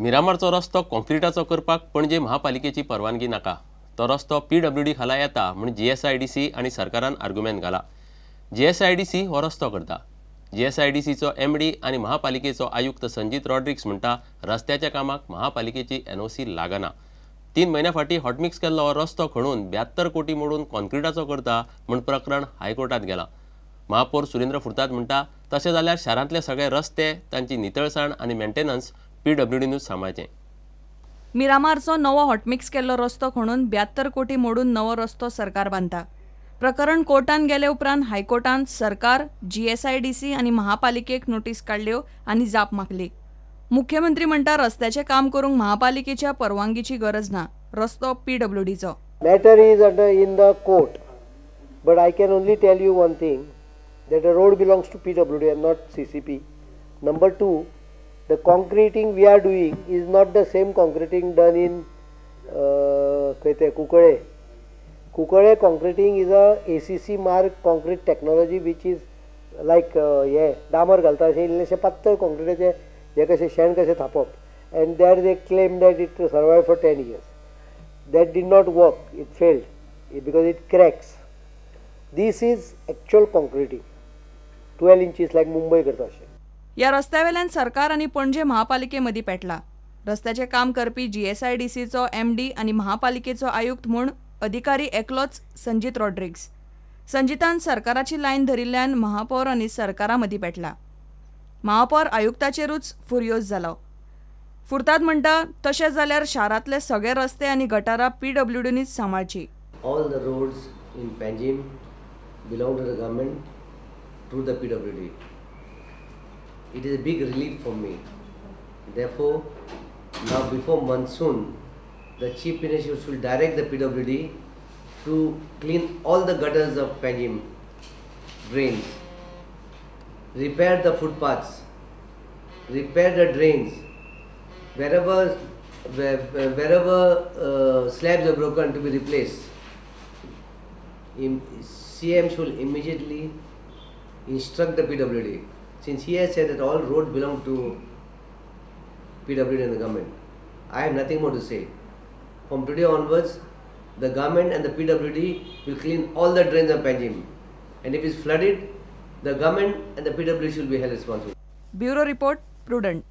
मिरामारचो रस्तो कॉन्क्रिटाचो करपाक पणजे महापालिकेची परवानगी नाका. तो रस्तो पीडब्ल्यूडी खाला येता म्हूण जीएसआयडीसी आनी सरकारान आर्ग्युमेंट घाला. जीएसआयडीसी हो रस्तो करता. जीएसआयडीसीचो एमडी आनी महापालिकेचो आयुक्त संजीत रॉड्रिक्स म्हणटा रस्त्याच्या कामाक महापालिकेची एनओसी लागना. 3 म्हयन्या फाटीं हॉटमिक्स केल्लो हो रस्तो खणून 72 कोटी मोडून कॉन्क्रिटाचो करता म्हूण प्रकरण हायकोर्टात गेलां. महापौर सुरेंद्र फुर्ताद म्हणटा तशें जाल्यार शारांतले सगळे रस्ते, तांची नितळसाण आनी मेंटेनन्स पीडब्ल्यूडीनूच सांबाळचें. मिरामारचो नवो हॉटमिक्स केल्लो रस्तो खणून 72 कोटी मोडून नवो रस्तो सरकार बांदता. प्रकरण कोर्टान गेले उपरांत हायकोर्टान सरकार, जीएसआयडीसी आनी महापालिकेक नोटीस काडल्यो आनी जाप मागली. मुख्यमंत्री म्हणटा रस्त्याचें काम करूंक महापालिकेच्या परवानगीची गरज ना, रस्तो पीडब्ल्यूडीचो. Matter is under in the court, but I can only tell you one thing, that the road belongs to PWD and not CCP. Number 2, the concreting we are doing is not the same concreting done in Kukale. Kukale concreting is a ACC mark concrete technology which is like डामर घालता अशें इल्लेशें पातळ कॉन्क्रिटाचें हें कशें शेण कशें थापप, and there they claim that it survive for 10 years. That did not work, it failed because it cracks. This is actual concreting, 12 inches like Mumbai करता अशें. ह्या रस्त्यावेल्यान सरकार आनी पणजे महापालिके मदीं पेटला. रस्त्याचें काम करपी जीएसआयडीसीचो एमडी आनी महापालिकेचो आयुक्त म्हूण अधिकारी एकलोच संजीत रॉड्रिग्स. संजीतान सरकाराची लायन धरिल्ल्यान महापौर आनी सरकारा मदीं पेटला. महापौर आयुक्ताचेरूच फुर्योज जालो. फुर्ताद म्हणटा तशें जाल्यार शारांतले सगळे रस्ते आनी गटारां पीडब्ल्यूडीनीच सांबाळची. All the roads in Panjim belong to the government through the PWD. It is a big relief for me. Therefore, now before monsoon, the Chief Minister should direct the PWD to clean all the gutters of Panjim drains, repair the footpaths, repair the drains, wherever slabs are broken to be replaced. CM should immediately instruct the PWD, since he has said that all roads belong to PWD and the government. I have nothing more to say. From today onwards, the government and the PWD will clean all the drains of Panjim, and if it's flooded, the government and the PWD should be held responsible. Bureau report, Prudent.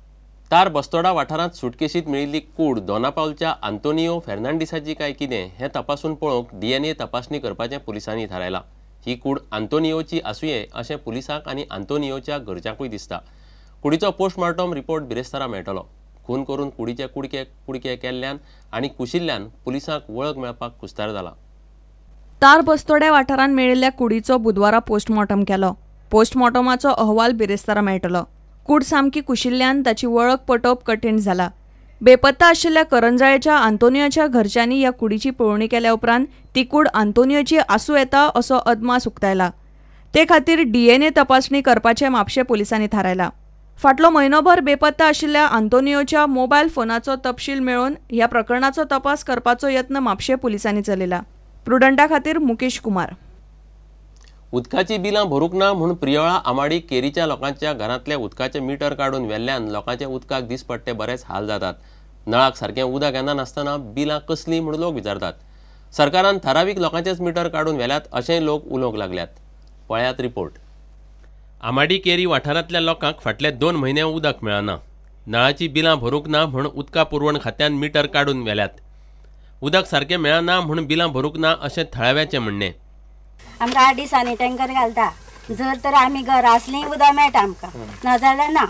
तार बस्तोडा वाठारांत सुटकेशीत मेळिल्ली कूड दोनापावलच्या आंतोनियो फेर्नांडीसाची काय कितें हें तपासून पळोवंक DNA तपासणी करपाचें पुलिसांनी थारायलां. ही कूड आंतोनियोची आसुये अशें पुलिसांक आनी आंतोनियोच्या घरच्यांकूय दिसता. कुडीचो पोस्टमार्टम रिपोर्ट बिरेस्तारा मेळटलो. खून करून कुडीचे कुडके कुडके केल्ल्यान आनी कुशिल्ल्यान पुलिसांक वळख मेळपाक कुस्तार जाला. तार बस्तोड्या वाठारांत मेळिल्ल्या कुडीचो बुधवारा पोस्टमॉर्टम केलो. पोस्टमॉर्टमाचो अहवाल बिरेस्तारा मेळटलो. कूड सामकी कुशिल्ल्यान ताची वळख पटोवप कठीण जाला. बेपत्ता आशिल्ल्या करंजाळेच्या आंतोनियोच्या घरच्यांनी ह्या कुडीची पळोवणी केल्या उपरांत ती कूड आंतोनियोची आसूं येता असो अदमास उक्तायला. ते खातीर डीएनए तपासणी करपाचें म्हापशें पुलिसांनी थारायला. फाटलो म्हयनोभर बेपत्ता आशिल्ल्या आंतोनियोच्या मोबायल फोनाचो तपशील मेळोवन ह्या प्रकरणाचो तपास करपाचो यत्न म्हापशें पुलिसांनी चलयला. प्रुडंटा खातीर मुकेश कुमार. उदकाची बिलां भरूंक ना म्हूण प्रियोळा आमाडी केरीच्या लोकांच्या घरांतले उदकाचे मिटर काडून व्हेल्ल्यान लोकांच्या उदकाक दिसपट्टे बरेच हाल जातात. नळाक सारकें उदक येना नासतना बिलां कसलीं म्हूण लोक विचारतात. सरकारान थारावीक लोकांचेच मिटर काडून व्हेल्यात अशेंय लोक उलोवंक लागल्यात. पळयात रिपोर्ट. आमाडी केरी वाठारांतल्या लोकांक फाटले 2 म्हयने उदक मेळना. नळाची बिलां भरूंक ना म्हूण उदका पुरवण खात्यान मिटर काडून व्हेल्यात. उदक सारकें मेळना म्हूण बिलां भरूंक ना अशें थळाव्याचें म्हणणें. आमकां 8 दिसांनी टँकर घालता. जर तर आमी घरा आसलीं उदक मेळटा आमकां, नाजाल्यार ना.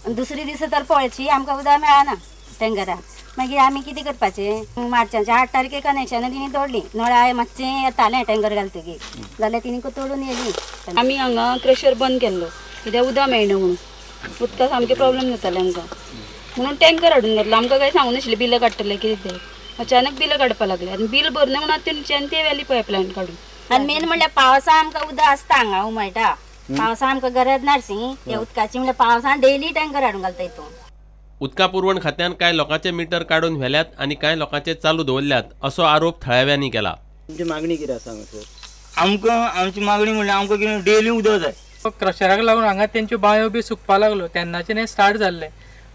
दुसरे दिसा तर पळची आमकां उदक मेळना टँकराक. मागीर आमी कितें करपाचें? मार्चाच्या 8 तारखेक कनेक्शनां तिणी तोडलीं. नळा मातशें येतालें टँकर घालतकीर, जाल्यार तिणी तोडून येयली. आमी हांगा क्रेशर बंद केल्लो कित्याक उदक मेळना म्हणून. उदका सामकें प्रॉब्लम जातालें आमकां म्हणून टँकर हाडून घातलो. आमकां कांय सांगूं नाशिल्लें बिलां काडटलें कितें तें. अचानक बिलां काडपाक लागलें आनी बील भरना म्हणून तेंच्यान ते व्हेली पायपलायन काडून. आनी मेन म्हणल्यार पावसा आमकां उदक आसता हांगा उमळटा. पावसा आमकां गरज नासली त्या उदकाची, म्हणल्यार पावसान डेली टँकर हाडून घालता हितून. उदका पुरवण खात्यान कांय लोकांचे मिटर काडून व्हेल्यात आनी कांय लोकांचे चालू दवरल्यात असो आरोप थळाव्यांनी केला. तुमची मागणी कितें आसा हांगासर? आमकां आमची मागणी म्हणल्यार आमकां कितें डेली उदक जाय. क्रशराक लागून हांगा तेंच्यो बांयो बी सुकपाक लागल्यो तेन्नाच्यान हें स्टार्ट जाल्लें.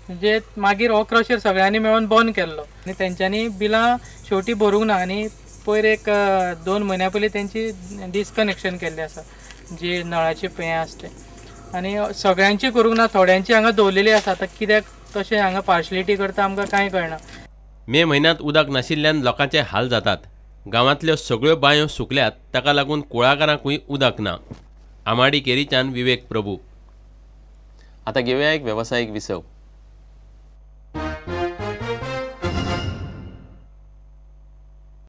म्हणजे मागीर हो क्रशर सगळ्यांनी मेळून बंद केल्लो आनी तेंच्यांनी बिलां शेवटी भरूंक ना आनी पयर एक 2 म्हयन्या पयलीं तेंची डिस्कनेक्शन केल्लें आसा जी नळाची हें आसा तें. आनी सगळ्यांची करूंक ना, थोड्यांची हांगा दवरलेली आसा. आतां कित्याक तशें हांगा पार्शलिटी करता आमकां कांय कळना. मे म्हयन्यांत उदक नाशिल्ल्यान लोकांचे हाल जातात. गांवांतल्यो सगळ्यो बांयो सुकल्यात, ताका लागून कुळागरांकूय उदक ना. आमाडी केरीच्यान विवेक प्रभू. आतां घेवया एक वेवसायीक विसव.